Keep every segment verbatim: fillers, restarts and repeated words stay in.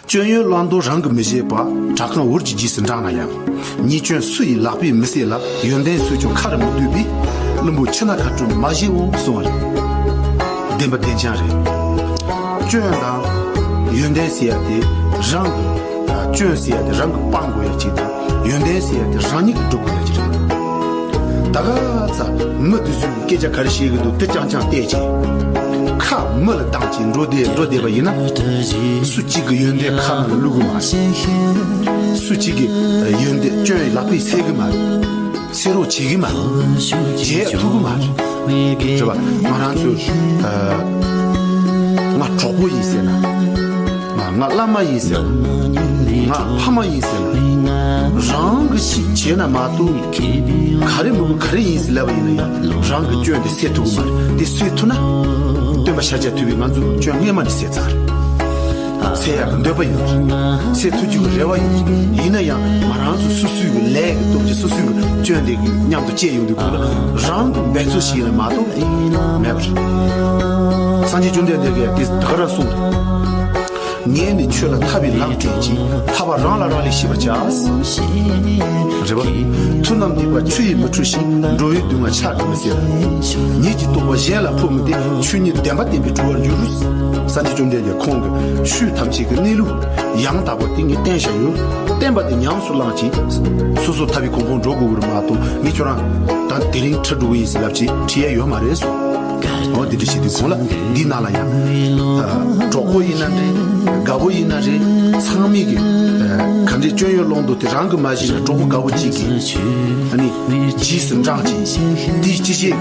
སྐྱོན་ཡོན་བླང་དོར་རང་གིས་མི་ཤེས་པ། དྲག་རྐང་འུར་གྱི་རྗེས་སུ་འབྲངས་ན་ཡང་། ཉེས་སྐྱོན་སུ་ཡི་ལག་པས་མི་སེལ་ལ། ཡོན་ཏན་སུས་ཀྱང་ཁ་རུ་མི་བསྡུས་པས། བླུན་པོ་ཁྱི་སྣ་ཁ་སྤྲོད་མ་བྱེད་འོང་གསུངས་པ་རེད། བདེན་པ་བདེན་རྐྱང་རེད། སྐྱོན་དང་ཡོན་ཏན་ཟེར་ཡ་དེ་རང་གི། ཨ། སྐྱོན་ཟེར་ཡ་དེ་རང་གིས་སྤང་དགོས་ཡ་གཅིག་དང་། ཡོན་ཏན་ཟེར་ཡ་དེ་རང་ཉིད་ཀྱིས་སྒྲུབ་དགོས་ཡ་གཅིག་རེད། ད་ག་ཚ་མི་དེ་ཚོས་སྐད་ཆ་ག་རེ་བཤད་གི་འདུག་དེ་རྐྱང་རྐྱང་བལྟས་བྱས། ཁ་མི་ལ་བཏང་བྱས་འགྲོ་བསྡད་འགྲོ་བསྡད་པ་ཡིན་ན། སུ་གཅིག་གི་ཡོན་ཏན་ཁ་ནང་ལ་བླུག་གི་མ་རེད། སུ་གཅིག་གི་ཡོན་ཏན་སྐྱོན་ཡི་ལག་པས་སེལ་གི་མ་རེད། སེལ་རོགས་བྱེད་གི་མ་རེད། བྱེད་ཐུབ་གི་མ་རེད། རེད་པ། ང་རང་ཚོས། ཨ། ང་གྲོགས་པོ་ཡིན་ཟེར་ན། ང་ང་བླ་མ་ཡིན་ཟེར་ན། ང་ཕ་མ་ཡིན་ཟེར་ན། རང་གི་ཅིག་བྱས་ན་མ་གཏོགས། ག་རེ་མི་དགོས་ག་རེ་ཡིན་ཟེར་ལབ་པ་ཡིན་ན་ཡང་། རང་གི་སྐྱོན་དེ་སེལ་ཐུབ་ཀྱི་མ་རེད། དེ་སེལ་ཐུབ་ན། སྟོན་པ་ཤཱཀྱ་ཐུབ་པས་ང་ཚོ་སྐྱོན་སྔས་མ་ནས་སེལ་ཚར་རེད། སེལ་ཡག་གི་འདོད་པ་ཡོད་རེད། སེལ་ཐུབ་རྒྱུ་གི་རེ་བ་ཡོད་རེད། ཡིན་ན་ཡང་ང་རང་ཚོ་སོ་སོའི་གི་ལས་ཀྱི་སྟོབས་ཀྱིས་སོ་སོའི་གི་སྐྱོན་དེ་གི་མཉམ་དུ་བཅད་ཡོང་དུས་སྐབས་ལ། རང་གི་འབད་རྩོལ་ཞིག་ཡིན་ན་མ་གཏོགས་མེད་པ་རེད། སངས་རྒྱས་བཅོམ་ལྡན་འདས་ཀྱིས་དེ་ད་ག་རང་གསུངས་རེད། ངས་ནི་ཆོས་ལ་ཐར་པའི་ལམ་སྟོན་ཅིང་། ཐར་པ་རང་ལ་རག་ལས་ཤེས་པར་བྱ། རེད་པ། མཐུ་རྣམས་འདེགས་པ་ཆུ་ཡིས་མི་འཁྲུ་ཞིང་། འགྲོ་བའི་སྡུག་བསྔལ་ཕྱག་གིས་མི་སེལ་ལ། ཉིད་ཀྱི་རྟོགས་པ་གཞན་ལ་འཕོ་མི་བདེ། ཆོས་ཉིད་བདེན་པ་བསྟན་པས་གྲོལ་བར་འགྱུར། སངས་རྒྱས་བཅོམ་ལྡན་འདས་ཁོང་གིས་ཆོས་ཐམས་ཅད་ཀྱི་གནས་ལུགས་ཡང་དག་པ་དེ་ངས་བསྟན་བཞག་ཡོད། བསྟན་པ་དེ་ཉམས་སུ་བླངས་ཀྱིས་སོ་སོ་ཐར་པའི་གོ་འཕང་འགྲོ་དགོས་ཀྱི་རེད་མ་གཏོགས། ངས་ཁྱོད་རང་ད་དེ་རིང་ཁྲིད་འགྲོ་གི་ཡིན་ཟེར་ལབ་ཀྱིས་ཁྲིད་ཡ་ཡོད་མ་རེད་གསུངས། འོ་དེ་འདྲ་བྱེད་དུས་ཁོང་ལ་འདི་ནང་ལ་ཡང་། ཨ། གྲོགས་པོ་ཡིན་ན་འདྲ། དགའ་པོ་ཡིན་ན་འདྲ། ཚང་མས་ཀྱི། ཨ། ག་འདྲའི་སྐྱོན་ཡོན་བླང་དོར་དེ་རང་གིས་མ་ཤེས་ན། གྲོགས་པོ་དགའ་པོ་གཅིག་གིས། ཨ་ནི་རྗེས་སུ་འབྲངས་ཀྱིས། དེའི་སྤྱི་བཤད།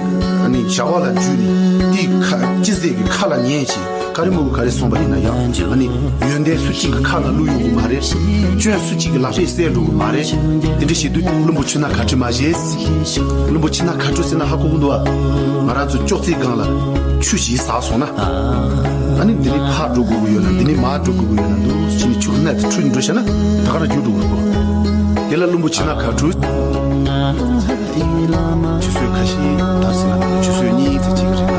ཨ་ནི་བྱ་བ་ལ་འཇུས་ནས། དེའི་ཁ་སྤྱི་ཟས་ཀྱི་ཁ་ལ་ཉན་ཅིང་། ག་རེ་མི་དགོས་ག་རེ་གསུངས་པ་ཡིན་ན་ཡང་། ཨ་ནི་ཡོན་ཏན་སུ་གཅིག་གི་ཁ་ནང་བླུག་ཡོང་གི་མ་རེད། སྐྱོན་སུ་གཅིག་གི་ལག་པས་སེལ་འགྲོ་གི་མ་རེད། དེ་འདྲ་བྱེད་དུས་བླུན་པོ་ཁྱི་སྣ་ཁ་འཁྲུད་མ་བྱེད། བླུན་པོ་ཁྱི་སྣ་ཁ་འཁྲུད་ཟེར་ན་ཧ་གོ་གི་འདུག་ཨ། ང་རང་ཚོ་ཅོག་ཙེའི་སྒང་ལ་ཆུ་ཞིག་ཟགས་སོང་ན། ཨ་ནི་འདི་ནས་ཕར་འགྲོ་དགོས་ཀྱི་ཡོད་ན། འདི་ནས་མར་འགྲོ་དགོས་ཀྱི་ཡོད་ན། འདུག་ཕྱིན་ནས་ཆུ་སྣ་དེ་འཁྲུད་འགྲོ་བྱས་ན་ད་ག་རང་རྒྱུག་འགྲོ་གི་རེད་གོ། དེ་ལ་བླུན་པོ་ཁྱི་སྣ་ཁ་འཁྲུད། ཆུ་ཚོད་ཁ་ཤས་ད་ཟེར་ན་ཆུ་ཚོད་གཉིས་ཙམ་ཅིག་རེད།